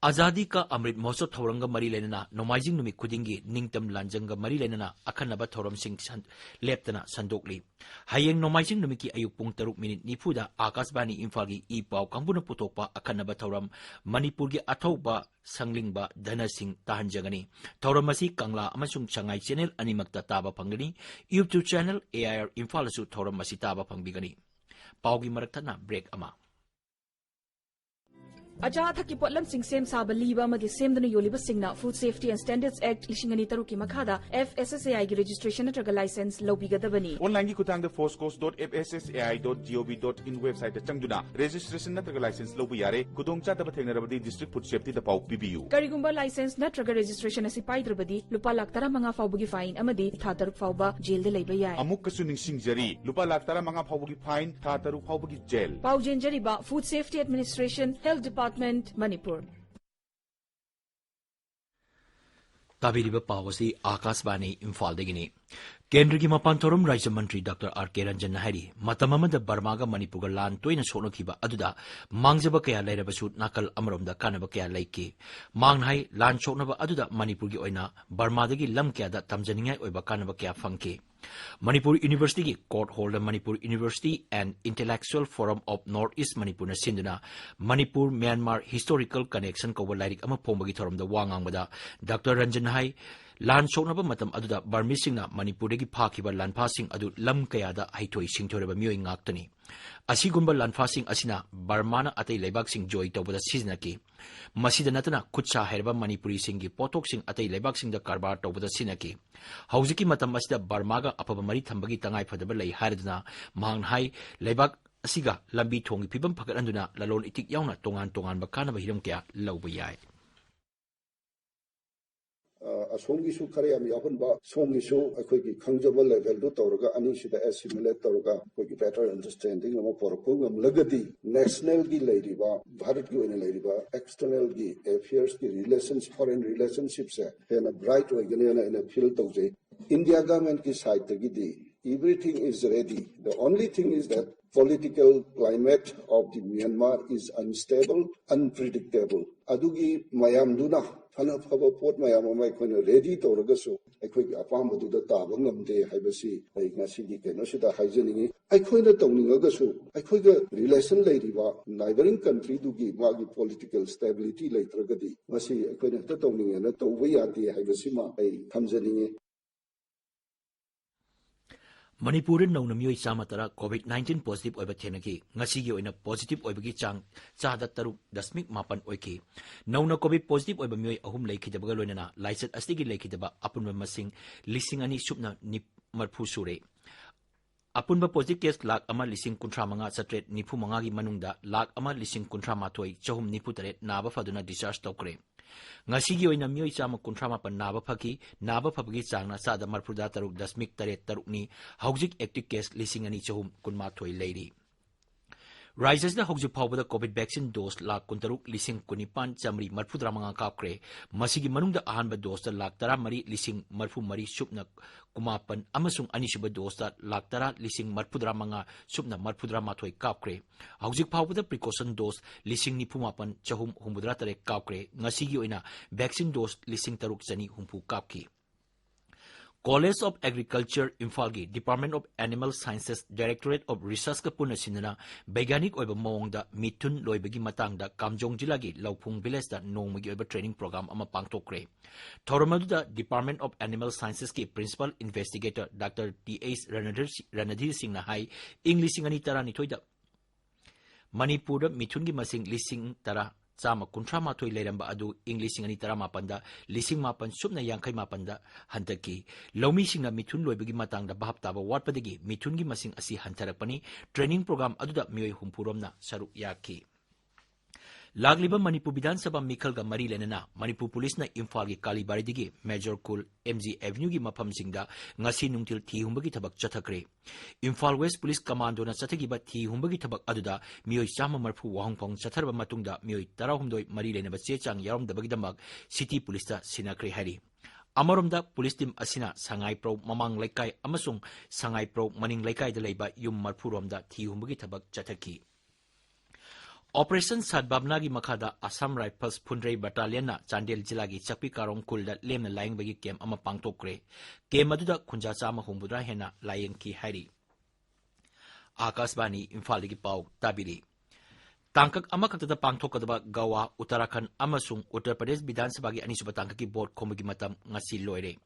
ꯑꯖꯥꯗꯤ ꯀꯥ ꯑꯃ꯭ꯔꯤꯠ ꯃꯍꯣꯠꯁꯕ ꯊꯧꯔꯝꯒ ꯃꯔꯤ ꯂꯩꯅꯅ ꯅꯣꯡꯃꯥꯏꯖꯤꯡ ꯅꯨꯃꯤꯠ ꯈꯨꯗꯤꯡꯒꯤ ꯅꯤꯡꯇꯝ ꯂꯥꯟꯖꯪꯒ ꯃꯔꯤ ꯂꯩꯅꯅ ꯑꯈꯟꯅꯕ ꯊꯧꯔꯝꯁꯤꯡ ꯁꯟ-, ꯂꯦꯞꯇꯅ ꯁꯟꯗꯣꯛꯂꯤ꯫ ꯍꯌꯦꯡ ꯅꯣꯡꯃꯥꯏꯖꯤꯡ ꯅꯨꯃꯤꯠꯀꯤ ꯑꯌꯨꯛ ꯄꯨꯡ ꯇꯔꯨꯛ ꯃꯤꯅꯤꯠ ꯅꯤꯐꯨꯗ ꯑꯥꯀꯥꯁꯕꯥꯅꯤ ꯏꯝꯐꯥꯜꯒꯤ ꯏ ꯄꯥꯎ ꯀꯥꯡꯕꯨꯅ ꯄꯨꯊꯣꯛꯄ ꯑꯈꯟꯅꯕ ꯊꯧꯔꯝ ꯃꯅꯤꯄꯨꯔꯒꯤ ꯑꯊꯧꯕ ꯁꯪꯂꯤꯡꯕ ꯙꯅ ꯁꯤꯡ ꯇꯥꯍꯟꯖꯒꯅꯤ꯫ ꯊꯧꯔꯝ ꯑꯁꯤ ꯀꯪꯂꯥ ꯑꯃꯁꯨꯡ ꯁꯉꯥꯏ ꯆꯦꯅꯦꯜ ꯑꯅꯤꯃꯛꯇ ꯇꯥꯕ ꯐꯪꯒꯅꯤ꯫ YouTube channel A I R ꯏꯝꯐꯥꯜꯗꯁꯨ ꯊꯧꯔꯝ ꯑꯁꯤ ꯇꯥꯕ ꯐꯪꯕꯤꯒꯅꯤ꯫ ꯄꯥꯎꯒꯤ ꯃꯔꯛ ꯊꯠꯅ ꯕ꯭ꯔꯦꯛ ꯑꯃ꯫ ꯑꯆꯥ ꯑꯊꯛꯀꯤ ꯄꯣꯠꯂꯝꯁꯤꯡ ꯁꯦꯝ ꯁꯥꯕ, ꯂꯤꯕ ꯑꯃꯗꯤ ꯁꯦꯝꯗꯨꯅ ꯌꯣꯜꯂꯤꯕꯁꯤꯡꯅ Food Safety and Standards Act ꯂꯤꯁꯤꯡ ꯑꯅꯤ ꯇꯔꯨꯛꯀꯤ ꯃꯈꯥꯗ F S S A I ꯒꯤ registration ꯅꯠꯇ꯭ꯔꯒ license ꯂꯧꯕꯤꯒꯗꯕꯅꯤ꯫ Online ꯒꯤ ꯈꯨꯠꯊꯥꯡꯗ foscos dot F S S A I dot gov dot in website ꯇ ꯆꯪꯗꯨꯅ registration ꯅꯠꯇ꯭ꯔꯒ license ꯂꯧꯕ ꯌꯥꯔꯦ꯫ ꯈꯨꯗꯣꯡꯆꯥꯗꯕ ꯊꯦꯡꯅꯔꯕꯗꯤ District Food Safety ꯗ ꯄꯥꯎ ꯄꯤꯕꯤꯌꯨ꯫ ꯀꯔꯤꯒꯨꯝꯕ license ꯅꯠꯇ꯭ꯔꯒ registration ꯑꯁꯤ ꯄꯥꯏꯗ꯭ꯔꯕꯗꯤ ꯂꯨꯄꯥ ꯂꯥꯈ ꯇꯔꯥꯃꯉꯥ ꯐꯥꯎꯕꯒꯤ fine ꯑꯃꯗꯤ ꯊꯥ ꯇꯔꯨꯛ ꯐꯥꯎꯕ ꯖꯦꯜꯗ ꯂꯩꯕ ꯌꯥꯏ꯫ ꯑꯃꯨꯛꯀꯁꯨ ꯅꯤꯡꯁꯤꯡꯖꯔꯤ, ꯂꯨꯄꯥ ꯂꯥꯈ ꯇꯔꯥꯃꯉꯥ ꯐꯥꯎꯕꯒꯤ fine, ꯊꯥ ꯇꯔꯨꯛ ꯐꯥꯎꯕꯒꯤ ꯖꯦꯜ꯫ ꯄꯥꯎ ꯆꯦꯟꯖꯔꯤꯕ Food Safety Administration, Health Department, Manipur. ꯇꯥꯕꯤꯔꯤꯕ ꯄꯥꯎ ꯑꯁꯤ ꯑꯥꯀꯥꯁꯕꯥꯅꯤ ꯏꯝꯐꯥꯜꯗꯒꯤꯅꯤ꯫ ꯀꯦꯟꯗ꯭ꯔꯒꯤ ꯃꯄꯥꯟ ꯊꯧꯔꯝ ꯔꯥꯖ꯭ꯌ ꯃꯟꯇ꯭ꯔꯤ ꯗꯥꯛꯇꯔ ꯑꯥꯔ ꯀꯦ ꯔꯟꯖꯟꯅ ꯍꯥꯏꯔꯤ, ꯃꯇꯝ ꯑꯃꯗ ꯕꯔꯃꯥꯒ ꯃꯅꯤꯄꯨꯔꯒ ꯂꯥꯟ ꯇꯣꯏꯅ ꯁꯣꯛꯅꯈꯤꯕ ꯑꯗꯨꯗ ꯃꯥꯡꯖꯕ ꯀꯌꯥ ꯂꯩꯔꯕꯁꯨ ꯅꯥꯀꯜ ꯑꯃꯔꯣꯝꯗ ꯀꯥꯟꯅꯕ ꯀꯌꯥ ꯂꯩꯈꯤ꯫ ꯃꯍꯥꯛꯅ ꯍꯥꯏ, ꯂꯥꯟ ꯁꯣꯛꯅꯕ ꯑꯗꯨꯗ ꯃꯅꯤꯄꯨꯔꯒꯤ ꯑꯣꯏꯅ ꯕꯔꯃꯥꯗꯒꯤ ꯂꯝ ꯀꯌꯥꯗ ꯇꯝꯖꯅꯤꯡꯉꯥꯏ ꯑꯣꯏꯕ ꯀꯥꯟꯅꯕ ꯀꯌꯥ ꯐꯪꯈꯤ꯫ ꯃꯅꯤꯄꯨꯔ ꯌꯨꯅꯤꯚꯔꯁꯤꯇꯤꯒꯤ court hall the Manipur University and Intellectual Forum of North East ꯃꯅꯤꯄꯨꯔꯅ ꯁꯤꯟꯗꯨꯅ ꯃꯅꯤꯄꯨꯔ ꯃ꯭ꯌꯥꯟꯃꯥꯔ Historical Connection ꯀꯧꯕ ꯂꯥꯏꯔꯤꯛ ꯑꯃ ꯐꯣꯡꯕꯒꯤ ꯊꯧꯔꯝꯗ ꯋꯥ ꯉꯥꯡꯕꯗ ꯗꯥꯛꯇꯔ ꯔꯟꯖꯟ ꯍꯥꯏ, ꯂꯥꯟ ꯁꯣꯛꯅꯕ ꯃꯇꯝ ꯑꯗꯨꯗ ꯕꯔꯃꯤꯁꯤꯡꯅ ꯃꯅꯤꯄꯨꯔꯗꯒꯤ ꯐꯥꯈꯤꯕ ꯂꯥꯟꯐꯥꯁꯤꯡ ꯑꯗꯨ ꯂꯝ ꯀꯌꯥꯗ ꯍꯩꯊꯣꯏ ꯁꯤꯡꯊꯣꯏꯔꯕ ꯃꯤꯑꯣꯏ ꯉꯥꯛꯇꯅꯤ꯫ ꯑꯁꯤꯒꯨꯝꯕ ꯂꯥꯟꯐꯥꯁꯤꯡ ꯑꯁꯤꯅ ꯕꯔꯃꯥꯅ ꯑꯇꯩ ꯂꯩꯕꯥꯛꯁꯤꯡ ꯖꯣꯏ ꯇꯧꯕꯗ ꯁꯤꯖꯤꯟꯅꯈꯤ꯫ ꯃꯁꯤꯗ ꯅꯠꯇꯅ ꯈꯨꯠꯁꯥ ꯍꯩꯔꯕ ꯃꯅꯤꯄꯨꯔꯤꯁꯤꯡꯒꯤ ꯄꯣꯠꯊꯣꯛꯁꯤꯡ ꯑꯇꯩ ꯂꯩꯕꯥꯛꯁꯤꯡꯗ ꯀꯔꯕꯥꯔ ꯇꯧꯕꯗ ꯁꯤꯖꯤꯟꯅꯈꯤ꯫ ꯍꯧꯖꯤꯛꯀꯤ ꯃꯇꯝ ꯑꯁꯤꯗ ꯕꯔꯃꯥꯒ ꯑꯐꯕ ꯃꯔꯤ ꯊꯝꯕꯒꯤ ꯇꯉꯥꯏꯐꯗꯕ ꯂꯩ ꯍꯥꯏꯔꯗꯨꯅ ꯃꯍꯥꯛꯅ ꯍꯥꯏ, ꯂꯩꯕꯥꯛ ꯑꯁꯤꯒ ꯂꯝꯕꯤ ꯊꯣꯡꯒꯤ ꯐꯤꯕꯝ ꯐꯒꯠꯍꯟꯗꯨꯅ ꯂꯂꯣꯟ ꯏꯇꯤꯛ ꯌꯥꯎꯅ ꯇꯣꯉꯥꯟ ꯇꯣꯉꯥꯟꯕ ꯀꯥꯟꯅꯕ ꯍꯤꯔꯝ ꯀꯌꯥ ꯂꯧꯕ ꯌꯥꯏ꯫ ꯑ, ꯑꯁꯣꯝꯒꯤꯁꯨ ꯈꯔ ꯌꯥꯝ ꯌꯥꯎꯍꯟꯕ, ꯁꯣꯝꯒꯤꯁꯨ ꯑꯩꯈꯣꯏꯒꯤ ꯈꯪꯖꯕ level ꯗꯨ ꯇꯧꯔꯒ ꯑꯅꯤꯁꯤꯗ assimilate ꯇꯧꯔꯒ ꯑꯩꯈꯣꯏꯒꯤ better understanding ꯑꯃ ꯄꯨꯔꯛꯄ ꯉꯝꯂꯒꯗꯤ national ꯒꯤ ꯂꯩꯔꯤꯕ, ꯚꯥꯔꯠꯀꯤ ꯑꯣꯏꯅ ꯂꯩꯔꯤꯕ external ꯒꯤ affairs ꯀꯤ relations, foreign relationship ꯁꯦ ꯍꯦꯟꯅ bright ꯑꯣꯏꯒꯅꯤ ꯍꯥꯏꯅ ꯑꯩꯅ feel ꯇꯧꯖꯩ꯫ India government ꯀꯤ side ꯇꯒꯤꯗꯤ everything is ready. The only thing is that political climate of the Myanmar is unstable, unpredictable. ꯑꯗꯨꯒꯤ ꯃꯌꯥꯝꯗꯨꯅ ꯐꯅ ꯐꯕ ꯄꯣꯠ ꯃꯌꯥꯝ ꯑꯃ ꯑꯩꯈꯣꯏꯅ ready ꯇꯧꯔꯒꯁꯨ ꯑꯩꯈꯣꯏꯒꯤ ꯑꯄꯥꯝꯕꯗꯨꯗ ꯇꯥꯕ ꯉꯝꯗꯦ ꯍꯥꯏꯕꯁꯤ ꯑꯩ ꯉꯁꯤꯒꯤ ꯀꯩꯅꯣꯁꯤꯗ ꯍꯥꯏꯖꯅꯤꯡꯉꯤ꯫ ꯑꯩꯈꯣꯏꯅ ꯇꯧꯅꯤꯡꯉꯒꯁꯨ ꯑꯩꯈꯣꯏꯒ relation ꯂꯩꯔꯤꯕ neighbouring country ꯗꯨꯒꯤ ꯃꯥꯒꯤ political stability ꯂꯩꯇ꯭ꯔꯒꯗꯤ ꯃꯁꯤ ꯑꯩꯈꯣꯏꯅ ꯍꯦꯛꯇ ꯇꯧꯅꯤꯡꯉꯦꯅ ꯇꯧꯕ ꯌꯥꯗꯦ ꯍꯥꯏꯕꯁꯤꯃ ꯑꯩ ꯊꯝꯖꯅꯤꯡꯉꯤ꯫ ꯃꯅꯤꯄꯨꯔꯗ ꯅꯧꯅ ꯃꯤꯑꯣꯏ ꯆꯥꯝꯃ ꯇꯔꯥ COVID nineteen positive ꯑꯣꯏꯕ ꯊꯦꯡꯅꯈꯤ꯫ ꯉꯁꯤꯒꯤ ꯑꯣꯏꯅ positive ꯑꯣꯏꯕꯒꯤ ꯆꯥꯡ ꯆꯥꯗ ꯇꯔꯨꯛ ꯗꯁꯃꯤꯛ ꯃꯥꯄꯟ ꯑꯣꯏꯈꯤ꯫ ꯅꯧꯅ COVID positive ꯑꯣꯏꯕ ꯃꯤꯑꯣꯏ ꯑꯍꯨꯝ ꯂꯩꯈꯤꯗꯕꯒ ꯂꯣꯏꯅꯅ ꯂꯥꯏꯆꯠ ꯑꯁꯤꯗꯒꯤ ꯂꯩꯈꯤꯗꯕ ꯑꯄꯨꯟꯕ ꯃꯁꯤꯡ ꯂꯤꯁꯤꯡ ꯑꯅꯤ ꯁꯨꯞꯅ ꯅꯤꯞ-, ꯃꯔꯐꯨ ꯁꯨꯔꯦ꯫ ꯑꯄꯨꯟꯕ positive case ꯂꯥꯈ ꯑꯃ ꯂꯤꯁꯤꯡ ꯀꯨꯟꯊ꯭ꯔꯥ ꯃꯉꯥ ꯆꯥꯇ꯭ꯔꯦꯠ ꯅꯤꯐꯨ ꯃꯉꯥꯒꯤ ꯃꯅꯨꯡꯗ ꯂꯥꯈ ꯑꯃ ꯂꯤꯁꯤꯡ ꯀꯨꯟꯊ꯭ꯔꯥ ꯃꯥꯊꯣꯏ ꯆꯍꯨꯝ ꯅꯤꯐꯨ ꯇꯔꯦꯠ ꯅꯥꯕ ꯐꯗꯨꯅ discharge ꯇꯧꯈ꯭ꯔꯦ꯫ ꯉꯁꯤꯒꯤ ꯑꯣꯏꯅ ꯃꯤꯑꯣꯏ ꯆꯥꯝꯃ ꯀꯨꯟꯊ꯭ꯔꯥ ꯃꯥꯄꯟ ꯅꯥꯕ ꯐꯈꯤ꯫ ꯅꯥꯕ ꯐꯕꯒꯤ ꯆꯥꯡꯅ ꯆꯥꯗ ꯃꯔꯐꯨꯇꯔꯥ ꯇꯔꯨꯛ ꯗꯁꯃꯤꯛ ꯇꯔꯦꯠ ꯇꯔꯨꯛꯅꯤ꯫ ꯍꯧꯖꯤꯛ active case ꯂꯤꯁꯤꯡ ꯑꯅꯤ ꯆꯍꯨꯝ ꯀꯨꯟꯃꯥꯊꯣꯏ ꯂꯩꯔꯤ꯫ ꯔꯥꯖ꯭ꯌꯁꯤꯗ ꯍꯧꯖꯤꯛ ꯐꯥꯎꯕꯗ COVID vaccine dose ꯂꯥꯈ ꯀꯨꯟꯇꯔꯨꯛ ꯂꯤꯁꯤꯡ ꯀꯨꯟꯅꯤꯄꯥꯟ ꯆꯥꯃꯔꯤ ꯃꯔꯐꯨꯇꯔꯥ ꯃꯉꯥ ꯀꯥꯞꯈ꯭ꯔꯦ꯫ ꯃꯁꯤꯒꯤ ꯃꯅꯨꯡꯗ ꯑꯍꯥꯟꯕ doseꯇ ꯂꯥꯈ ꯇꯔꯥꯃꯔꯤ ꯂꯤꯁꯤꯡ ꯃꯔꯐꯨ ꯃꯔꯤ ꯁꯨꯞꯅ ꯀꯨꯟꯃꯥꯄꯟ ꯑꯃꯁꯨꯡ ꯑꯅꯤꯁꯨꯕ doseꯇ ꯂꯥꯈ ꯇꯔꯥ ꯂꯤꯁꯤꯡ ꯃꯔꯐꯨꯇꯔꯥ ꯃꯉꯥ ꯁꯨꯞꯅ ꯃꯔꯐꯨꯇꯔꯥ ꯃꯥꯊꯣꯏ ꯀꯥꯞꯈ꯭ꯔꯦ꯫ ꯍꯧꯖꯤꯛ ꯐꯥꯎꯕꯗ precaution dose ꯂꯤꯁꯤꯡ ꯅꯤꯐꯨ ꯃꯥꯄꯟ ꯆꯍꯨꯝ ꯍꯨꯝꯐꯨꯇꯔꯥ ꯇꯔꯦꯠ ꯀꯥꯞꯈ꯭ꯔꯦ꯫ ꯉꯁꯤꯒꯤ ꯑꯣꯏꯅ vaccine dose ꯂꯤꯁꯤꯡ ꯇꯔꯨꯛ ꯆꯅꯤ ꯍꯨꯝꯐꯨ ꯀꯥꯞꯈꯤ꯫ College of Agriculture ꯏꯝꯐꯥꯜꯒꯤ Department of Animal Sciences, Directorate of Researchꯀ ꯄꯨꯟꯅ ꯁꯤꯟꯗꯨꯅ ꯕꯩꯒ꯭ꯌꯥꯅꯤꯛ ꯑꯣꯏꯕ ꯃꯑꯣꯡꯗ ꯃꯤꯊꯨꯟ ꯂꯣꯏꯕꯒꯤ ꯃꯇꯥꯡꯗ ꯀꯥꯝꯖꯣꯡ ꯖꯤꯂꯥꯒꯤ ꯂꯧꯐꯨꯡ villageꯇ ꯅꯣꯡꯃꯒꯤ ꯑꯣꯏꯕ training program ꯑꯃ ꯄꯥꯡꯊꯣꯛꯈ꯭ꯔꯦ꯫ ꯊꯧꯔꯝ ꯑꯗꯨꯗ Department of Animal Scienceꯀꯤ Principal Investigator Doctor T H Randhir ꯁꯤ-, ꯔꯅꯙꯤꯔ ꯁꯤꯡꯅ ꯍꯥꯏ, ꯏꯪ ꯂꯤꯁꯤꯡ ꯑꯅꯤ ꯇꯔꯥꯅꯤꯊꯣꯏꯗ ꯃꯅꯤꯄꯨꯔꯗ ꯃꯤꯊꯨꯟꯒꯤ ꯃꯁꯤꯡ ꯂꯤꯁꯤꯡ ꯇꯔꯥ ꯆꯥꯝꯃ ꯀꯨꯟꯊ꯭ꯔꯥ ꯃꯥꯊꯣꯏ ꯂꯩꯔꯝꯕ ꯑꯗꯨ ꯏꯪ ꯂꯤꯁꯤꯡ ꯑꯅꯤ ꯇꯔꯥꯃꯥꯄꯟꯗ ꯂꯤꯁꯤꯡ ꯃꯥꯄꯟ ꯁꯨꯞꯅ ꯌꯥꯡꯈꯩ ꯃꯥꯄꯟꯗ ꯍꯟꯊꯈꯤ꯫ ꯂꯧꯃꯤꯁꯤꯡꯅ ꯃꯤꯊꯨꯟ ꯂꯣꯏꯕꯒꯤ ꯃꯇꯥꯡꯗ ꯚꯥꯞ ꯇꯥꯕ ꯋꯥꯠꯄꯗꯒꯤ ꯃꯤꯊꯨꯟꯒꯤ ꯃꯁꯤꯡ ꯑꯁꯤ ꯍꯟꯊꯔꯛꯄꯅꯤ꯫ Training program ꯑꯗꯨꯗ ꯃꯤꯑꯣꯏ ꯍꯨꯝꯐꯨ ꯔꯣꯝꯅ ꯁꯔꯨꯛ ꯌꯥꯈꯤ꯫ ꯂꯥꯛꯂꯤꯕ ꯃꯅꯤꯄꯨꯔ ꯕꯤꯙꯥꯟ ꯁꯚꯥ ꯃꯤꯈꯜꯒ ꯃꯔꯤ ꯂꯩꯅꯅ ꯃꯅꯤꯄꯨꯔ ꯄꯨꯂꯤꯁꯅ ꯏꯝꯐꯥꯜꯒꯤ ꯀꯥꯂꯤꯕꯥꯔꯤꯗꯒꯤ ꯃꯦꯖꯣꯔ ꯀꯨꯜ, ꯑꯦꯝ ꯖꯤ ꯑꯦꯚꯦꯅ꯭ꯌꯨꯒꯤ ꯃꯐꯝꯁꯤꯡꯗ ꯉꯁꯤ ꯅꯨꯡꯊꯤꯜ ꯊꯤ ꯍꯨꯝꯕꯒꯤ ꯊꯕꯛ ꯆꯠꯊꯈ꯭ꯔꯦ꯫ ꯏꯝꯐꯥꯜ ꯋꯦꯁ ꯄꯨꯂꯤꯁ ꯀꯃꯥꯟꯗꯣꯅ ꯆꯠꯊꯈꯤꯕ ꯊꯤ ꯍꯨꯝꯕꯒꯤ ꯊꯕꯛ ꯑꯗꯨꯗ ꯃꯤꯑꯣꯏ ꯆꯥꯝꯃ ꯃꯔꯐꯨ ꯋꯥꯍꯪ ꯐꯥꯎ ꯆꯠꯊꯔꯕ ꯃꯇꯨꯡꯗ ꯃꯤꯑꯣꯏ ꯇꯔꯥꯍꯨꯝꯗꯣꯏ ꯃꯔꯤ ꯂꯩꯅꯕ ꯆꯦ ꯆꯥꯡ ꯌꯥꯎꯔꯝꯗꯕꯒꯤꯗꯃꯛ ꯁꯤꯇꯤ ꯄꯨꯂꯤꯁꯇ ꯁꯤꯟꯅꯈ꯭ꯔꯦ ꯍꯥꯏꯔꯤ꯫ ꯑꯃꯔꯣꯝꯗ ꯄꯨꯂꯤꯁ ꯇꯤꯝ ꯑꯁꯤꯅ ꯁꯉꯥꯏꯄ꯭ꯔꯧ ꯃꯃꯥꯡ ꯂꯩꯀꯥꯏ ꯑꯃꯁꯨꯡ ꯁꯉꯥꯏꯄ꯭ꯔꯧ ꯃꯅꯤꯡ ꯂꯩꯀꯥꯏꯗ ꯂꯩꯕ ꯌꯨꯝ ꯃꯔꯐꯨ ꯔꯣꯝꯗ ꯊꯤ ꯍꯨꯝꯕꯒꯤ ꯊꯕꯛ ꯆꯠꯊꯈꯤ꯫ ꯑꯣꯄꯔꯦꯁꯟ ꯁꯗꯚꯥꯕꯅꯥꯒꯤ ꯃꯈꯥꯗ ꯑꯁꯥꯝ ꯔꯥꯏꯐꯜꯁ ꯐꯨꯟꯗ꯭ꯔꯩ ꯕꯇꯥꯂꯤꯌꯟꯅ ꯆꯥꯟꯗꯦꯜ ꯖꯤꯂꯥꯒꯤ ꯆꯥꯛꯄꯤ ꯀꯥꯔꯣꯡ ꯈꯨꯜꯗ ꯂꯦꯝꯅ ꯂꯥꯌꯦꯡꯕꯒꯤ ꯀꯦꯝ ꯑꯃ ꯄꯥꯡꯊꯣꯛꯈ꯭ꯔꯦ꯫ ꯀꯦꯝ ꯑꯗꯨꯗ ꯈꯨꯟꯖꯥ ꯆꯥꯝꯃ ꯍꯨꯝꯐꯨꯇꯔꯥ ꯍꯦꯟꯅ ꯂꯥꯌꯦꯡꯈꯤ ꯍꯥꯏꯔꯤ꯫ ꯑꯥꯀꯥꯁꯕꯥꯅꯤ ꯏꯝꯐꯥꯜꯗꯒꯤ ꯄꯥꯎ ꯇꯥꯕꯤꯔꯤ꯫ ꯇꯥꯡꯀꯛ ꯑꯃꯈꯛꯇꯗ ꯄꯥꯡꯊꯣꯛꯀꯗꯕ ꯒꯋꯥ, ꯎꯠꯇꯔꯥꯈꯟꯗ ꯑꯃꯁꯨꯡ ꯎꯠꯇꯔ ꯄ꯭ꯔꯗꯦꯁ ꯕꯤꯙꯥꯟ ꯁꯚꯥꯒꯤ ꯑꯅꯤꯁꯨꯕ ꯇꯥꯡꯀꯛꯀꯤ ꯚꯣꯠ ꯈꯣꯝꯕꯒꯤ ꯃꯇꯝ ꯉꯁꯤ ꯂꯣꯏꯔꯦ꯫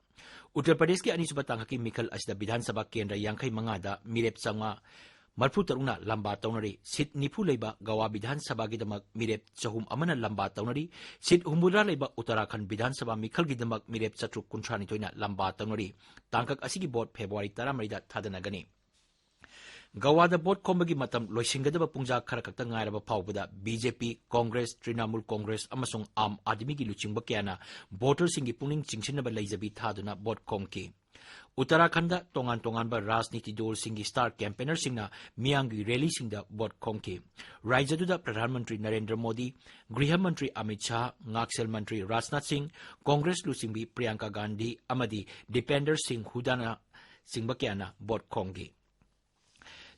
ꯎꯠꯇꯔ ꯄ꯭ꯔꯗꯦꯁꯀꯤ ꯑꯅꯤꯁꯨꯕ ꯇꯥꯡꯀꯛꯀꯤ ꯃꯤꯈꯜ ꯑꯁꯤꯗ ꯕꯤꯙꯥꯟ ꯁꯚꯥ ꯀꯦꯟꯗ꯭ꯔ ꯌꯥꯡꯈꯩ ꯃꯉꯥꯗ ꯃꯤꯔꯦꯞ ꯆꯥꯝꯃꯉꯥ ꯃꯔꯤꯐꯨ ꯇꯔꯨꯛꯅ ꯂꯝꯕꯥ ꯇꯧꯅꯔꯤ꯫ ꯁꯤꯠ ꯅꯤꯐꯨ ꯂꯩꯕ ꯒꯋꯥ ꯕꯤꯙꯥꯟ ꯁꯚꯥꯒꯤꯗꯃꯛ ꯃꯤꯔꯦꯞ ꯆꯍꯨꯝ ꯑꯃꯅ ꯂꯝꯕꯥ ꯇꯧꯅꯔꯤ꯫ ꯁꯤꯠ ꯍꯨꯝꯐꯨꯇꯔꯥ ꯂꯩꯕ ꯎꯠꯇꯔꯥꯈꯟꯗ ꯕꯤꯙꯥꯟ ꯁꯚꯥ ꯃꯤꯈꯜꯒꯤꯗꯃꯛ ꯃꯤꯔꯦꯞ ꯆꯥꯇ꯭ꯔꯨꯛ ꯀꯨꯟꯊ꯭ꯔꯥ ꯅꯤꯊꯣꯏꯅ ꯂꯝꯕꯥ ꯇꯧꯅꯔꯤ꯫ ꯇꯥꯡꯀꯛ ꯑꯁꯤꯒꯤ ꯚꯣꯠ ꯐꯦꯕ꯭ꯔꯨꯋꯥꯔꯤ ꯇꯔꯥꯃꯔꯤꯗ ꯊꯥꯗꯅꯒꯅꯤ꯫ ꯒꯋꯥꯗ ꯚꯣꯠ ꯈꯣꯝꯕꯒꯤ ꯃꯇꯝ ꯂꯣꯏꯁꯤꯟꯒꯗꯕ ꯄꯨꯡꯖꯥ ꯈꯔ ꯈꯛꯇ ꯉꯥꯏꯔꯕ ꯐꯥꯎꯕꯗ ꯕꯤ ꯖꯦ ꯄꯤ, ꯀꯣꯡꯒ꯭ꯔꯦꯁ, ꯇ꯭ꯔꯤꯅꯥꯃꯨꯜ ꯀꯣꯡꯒ꯭ꯔꯦꯁ ꯑꯃꯁꯨꯡ ꯑꯥꯝ ꯑꯥꯗꯃꯤꯒꯤ ꯂꯨꯆꯤꯡꯕ ꯀꯌꯥꯅ ꯚꯣꯇꯔꯁꯤꯡꯒꯤ ꯄꯨꯛꯅꯤꯡ ꯆꯤꯡꯁꯤꯟꯅꯕ ꯂꯩꯖꯕꯤ ꯊꯥꯗꯨꯅ ꯚꯣꯠ ꯈꯣꯝꯈꯤ꯫ ꯎꯠꯇꯔꯥꯈꯟꯗ ꯇꯣꯉꯥꯟ ꯇꯣꯉꯥꯟꯕ ꯔꯥꯖꯅꯤꯇꯤ ꯗꯜꯁꯤꯡꯒꯤ ꯁ꯭ꯇꯥꯔ ꯀꯦꯝꯄꯦꯅꯔꯁꯤꯡꯅ ꯃꯤꯌꯥꯝꯒꯤ ꯔꯦꯂꯤꯁꯤꯡꯗ ꯚꯣꯠ ꯈꯣꯝꯈꯤ꯫ ꯔꯥꯖ꯭ꯌꯗꯨꯗ ꯄ꯭ꯔꯙꯥꯟ ꯃꯟꯇ꯭ꯔꯤ ꯅꯔꯦꯟꯗ꯭ꯔ ꯃꯣꯗꯤ, ꯒ꯭ꯔꯤꯍ ꯃꯟꯇ꯭ꯔꯤ ꯑꯃꯤꯠ ꯁꯥꯍ, ꯉꯥꯛꯁꯦꯜ ꯃꯟꯇ꯭ꯔꯤ ꯔꯥꯖꯅꯥꯊ ꯁꯤꯡ, ꯀꯣꯡꯒ꯭ꯔꯦꯁ ꯂꯨꯆꯤꯡꯕꯤ ꯄ꯭ꯔꯤꯌꯥꯡꯀꯥ ꯒꯥꯟꯙꯤ ꯑꯃꯗꯤ ꯗꯤꯄꯦꯟꯗꯔ ꯁꯤꯡ ꯍꯨꯗꯥꯅ ꯆꯤꯡꯕ ꯀꯌꯥꯅ ꯚꯣꯠ ꯈꯣꯝꯈꯤ꯫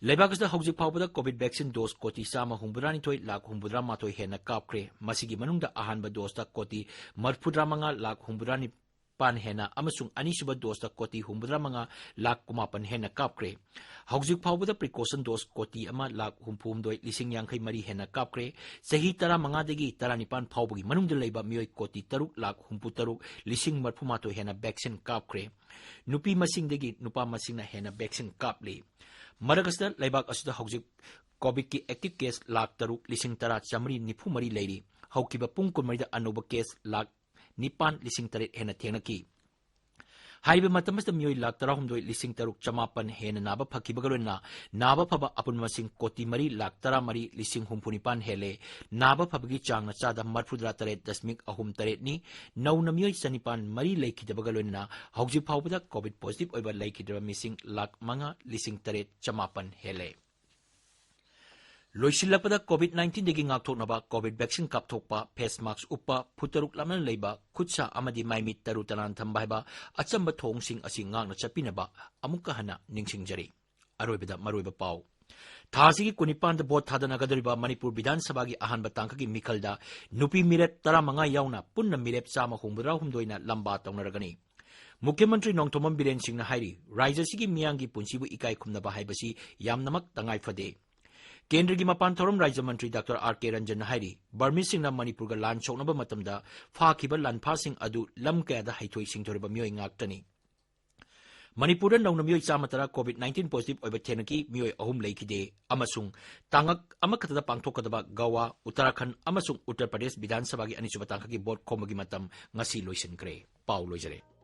ꯂꯩꯕꯥꯛ ꯑꯁꯤꯗ ꯍꯧꯖꯤꯛ ꯐꯥꯎꯕꯗ ꯀꯣꯚꯤꯗ ꯚꯦꯛꯁꯤꯟ ꯗꯣꯁ ꯀꯣꯇꯤ ꯆꯥꯝꯃ ꯍꯨꯝꯐꯨꯇꯔꯥꯅꯤꯊꯣꯏ ꯂꯥꯈ ꯍꯨꯝꯐꯨꯇꯔꯥ ꯃꯥꯊꯣꯏ ꯍꯦꯟꯅ ꯀꯥꯞꯈ꯭ꯔꯦ꯫ ꯃꯁꯤꯒꯤ ꯃꯅꯨꯡꯗ ꯑꯍꯥꯟꯕ ꯗꯣꯁꯇ ꯀꯣꯇꯤ ꯃꯔꯤꯐꯨꯇꯔꯥ ꯃꯉꯥ ꯂꯥꯈ ꯍꯨꯝꯐꯨꯇꯔꯥ ꯅꯤꯄꯥꯟ ꯍꯦꯟꯅ ꯑꯃꯁꯨꯡ ꯑꯅꯤꯁꯨꯕ ꯗꯣꯁꯇ ꯀꯣꯇꯤ ꯍꯨꯝꯐꯨꯇꯔꯥ ꯃꯉꯥ ꯂꯥꯈ ꯀꯨꯟꯃꯥꯄꯟ ꯍꯦꯟꯅ ꯀꯥꯞꯈ꯭ꯔꯦ꯫ ꯍꯧꯖꯤꯛ ꯐꯥꯎꯕꯗ ꯄ꯭ꯔꯤꯀꯣꯁꯟ ꯗꯣꯁ ꯀꯣꯇꯤ ꯑꯃ ꯂꯥꯈ ꯍꯨꯝꯐꯨꯍꯨꯝꯗꯣꯏ ꯂꯤꯁꯤꯡ ꯌꯥꯡꯈꯩ ꯃꯔꯤ ꯍꯦꯟꯅ ꯀꯥꯞꯈ꯭ꯔꯦ꯫ ꯆꯍꯤ ꯇꯔꯥꯃꯉꯥꯗꯒꯤ ꯇꯔꯥꯅꯤꯄꯥꯟ ꯐꯥꯎꯕꯒꯤ ꯃꯅꯨꯡꯗ ꯂꯩꯕ ꯃꯤꯑꯣꯏ ꯀꯣꯇꯤ ꯇꯔꯨꯛ ꯂꯥꯈ ꯍꯨꯝꯐꯨꯇꯔꯨꯛ ꯂꯤꯁꯤꯡ ꯃꯔꯤꯐꯨꯃꯥꯊꯣꯏ ꯍꯦꯟꯅ ꯚꯦꯛꯁꯤꯟ ꯀꯥꯞꯈ꯭ꯔꯦ꯫ ꯅꯨꯄꯤ ꯃꯁꯤꯡꯗꯒꯤ ꯅꯨꯄꯥ ꯃꯁꯤꯡꯅ ꯍꯦꯟꯅ ꯚꯦꯛꯁꯤꯟ ꯀꯥꯞꯂꯤ꯫ ꯃꯔꯛ ꯑꯁꯤꯗ ꯂꯩꯕꯥꯛ ꯑꯁꯤꯗ ꯍꯧꯖꯤꯛ ꯀꯣꯚꯤꯗꯀꯤ ꯑꯦꯛꯇꯤꯚ ꯀꯦꯁ ꯂꯥꯈ ꯇꯔꯨꯛ ꯂꯤꯁꯤꯡ ꯇꯔꯥ ꯆꯥꯃꯔꯤ ꯅꯤꯐꯨ ꯃꯔꯤ ꯂꯩꯔꯤ꯫ ꯍꯧꯈꯤꯕ ꯄꯨꯡ ꯀꯨꯟꯃꯔꯤꯗ ꯑꯅꯧꯕ ꯀꯦꯁ ꯂꯥꯈ ꯅꯤꯄꯥꯟ ꯂꯤꯁꯤꯡ ꯇꯔꯦꯠ ꯍꯦꯟꯅ ꯊꯦꯡꯅꯈꯤ꯫ ꯍꯥꯏꯔꯤꯕ ꯃꯇꯝ ꯑꯁꯤꯗ ꯃꯤꯑꯣꯏ ꯂꯥꯈ ꯇꯔꯥꯍꯨꯝꯗꯣꯏ ꯂꯤꯁꯤꯡ ꯇꯔꯨꯛ ꯆꯃꯥꯄꯟ ꯍꯦꯟꯅ ꯅꯥꯕ ꯐꯈꯤꯕꯒ ꯂꯣꯏꯅꯅ ꯅꯥꯕ ꯐꯕ ꯑꯄꯨꯟꯕ ꯃꯁꯤꯡ ꯀꯣꯇꯤ ꯃꯔꯤ ꯂꯥꯈ ꯇꯔꯥꯃꯔꯤ ꯂꯤꯁꯤꯡ ꯍꯨꯝꯐꯨ ꯅꯤꯄꯥꯟ ꯍꯦꯜꯂꯦ꯫ ꯅꯥꯕ ꯐꯕꯒꯤ ꯆꯥꯡꯅ ꯆꯥꯗ ꯃꯔꯤꯐꯨꯇꯔꯥ ꯇꯔꯦꯠ ꯗꯁꯃꯤꯛ ꯑꯍꯨꯝ ꯇꯔꯦꯠꯅꯤ꯫ ꯅꯧꯅ ꯃꯤꯑꯣꯏ ꯆꯅꯤꯄꯥꯟ ꯃꯔꯤ ꯂꯩꯈꯤꯗꯕꯒ ꯂꯣꯏꯅꯅ ꯍꯧꯖꯤꯛ ꯐꯥꯎꯕꯗ ꯀꯣꯚꯤꯗ ꯄꯣꯖꯤꯇꯤꯚ ꯑꯣꯏꯕ ꯂꯩꯈꯤꯗ꯭ꯔꯕ ꯃꯤꯁꯤꯡ ꯂꯥꯈ ꯃꯉꯥ ꯂꯤꯁꯤꯡ ꯇꯔꯦꯠ ꯆꯃꯥꯄꯟ ꯍꯦꯜꯂꯦ꯫ ꯂꯣꯏꯁꯤꯜꯂꯛꯄꯗ ꯀꯣꯚꯤꯗ ꯅꯥꯏꯟꯇꯤꯟꯗꯒꯤ ꯉꯥꯛꯊꯣꯛꯅꯕ ꯀꯣꯚꯤꯗ ꯚꯦꯛꯁꯤꯟ ꯀꯥꯞꯊꯣꯛꯄ, ꯐꯦꯁ ꯃꯥꯛꯁ ꯎꯞꯄ, ꯐꯨꯠ ꯇꯔꯨꯛ ꯂꯥꯞꯅ ꯂꯩꯕ, ꯈꯨꯠ ꯁꯥ ꯑꯃꯗꯤ ꯃꯥꯏ ꯃꯤꯠ ꯇꯔꯨ ꯇꯅꯥꯟ ꯊꯝꯕ ꯍꯥꯏꯕ ꯑꯆꯝꯕ ꯊꯧꯑꯣꯡꯁꯤꯡ ꯑꯁꯤ ꯉꯥꯛꯅ ꯆꯠꯄꯤꯅꯕ ꯑꯃꯨꯛꯀ ꯍꯟꯅ ꯅꯤꯡꯁꯤꯡꯖꯔꯤ꯫ ꯑꯔꯣꯏꯕꯗ ꯃꯔꯨꯑꯣꯏꯕ ꯄꯥꯎ꯫ ꯊꯥ ꯑꯁꯤꯒꯤ ꯀꯨꯟꯅꯤꯄꯥꯟꯗ ꯚꯣꯠ ꯊꯥꯗꯅꯒꯗꯧꯔꯤꯕ ꯃꯅꯤꯄꯨꯔ ꯕꯤꯙꯥꯟ ꯁꯚꯥꯒꯤ ꯑꯍꯥꯟꯕ ꯇꯥꯡꯀꯛꯀꯤ ꯃꯤꯈꯜꯗ ꯅꯨꯄꯤ ꯃꯤꯔꯦꯞ ꯇꯔꯥꯃꯉꯥ ꯌꯥꯎꯅ ꯄꯨꯟꯅ ꯃꯤꯔꯦꯞ ꯆꯥꯝꯃ ꯍꯨꯝꯐꯨꯇꯔꯥꯍꯨꯝꯗꯣꯏꯅ ꯂꯝꯕꯥ ꯇꯧꯅꯔꯒꯅꯤ꯫ ꯃꯨꯈ꯭ꯌ ꯃꯟꯇ꯭ꯔꯤ ꯅꯣꯡꯊꯣꯝꯕꯝ ꯕꯤꯔꯦꯟ ꯁꯤꯡꯅ ꯍꯥꯏꯔꯤ, ꯔꯥꯖ꯭ꯌ ꯑꯁꯤꯒꯤ ꯃꯤꯌꯥꯝꯒꯤ ꯄꯨꯟꯁꯤꯕꯨ ꯏꯀꯥꯏ ꯈꯨꯝꯅꯕ ꯍꯥꯏꯕꯁꯤ ꯌꯥꯝꯅꯃꯛ ꯇꯉꯥꯏ ꯐꯗꯦ꯫ ꯀꯦꯟꯗ꯭ꯔꯒꯤ ꯃꯄꯥꯟ ꯊꯧꯔꯝ ꯔꯥꯖ꯭ꯌ ꯃꯟꯇ꯭ꯔꯤ ꯗꯥꯛꯇꯔ ꯑꯥꯔ ꯀꯦ ꯔꯟꯖꯟꯅ ꯍꯥꯏꯔꯤ, ꯕꯔꯃꯤꯁꯤꯡꯅ ꯃꯅꯤꯄꯨꯔꯒ ꯂꯥꯟ ꯁꯣꯛꯅꯕ ꯃꯇꯝꯗ ꯐꯥꯈꯤꯕ ꯂꯥꯟꯐꯥꯁꯤꯡ ꯑꯗꯨ ꯂꯝ ꯀꯌꯥꯗ ꯍꯩꯊꯣꯏ ꯁꯤꯡꯊꯣꯏꯔꯕ ꯃꯤꯑꯣꯏ ꯉꯥꯛꯇꯅꯤ꯫ ꯃꯅꯤꯄꯨꯔꯗ ꯅꯧꯅ ꯃꯤꯑꯣꯏ ꯆꯥꯝꯃ ꯇꯔꯥ COVID nineteen positive ꯑꯣꯏꯕ ꯊꯦꯡꯅꯈꯤ, ꯃꯤꯑꯣꯏ ꯑꯍꯨꯝ ꯂꯩꯈꯤꯗꯦ, ꯑꯃꯁꯨꯡ ꯇꯥꯡꯀꯛ ꯑꯃꯈꯛꯇꯗ ꯄꯥꯡꯊꯣꯛꯀꯗꯕ ꯒꯋꯥ, ꯎꯠꯇꯔꯥꯈꯟꯗ ꯑꯃꯁꯨꯡ ꯎꯠꯇꯔ ꯄ꯭ꯔꯗꯦꯁ ꯕꯤꯙꯥꯟ ꯁꯚꯥꯒꯤ ꯑꯅꯤꯁꯨꯕ ꯇꯥꯡꯀꯛꯀꯤ ꯚꯣꯠ ꯈꯣꯝꯕꯒꯤ ꯃꯇꯝ ꯉꯁꯤ ꯂꯣꯏꯁꯤꯟꯈ꯭ꯔꯦ꯫ ꯄꯥꯎ ꯂꯣꯏꯖꯔꯦ꯫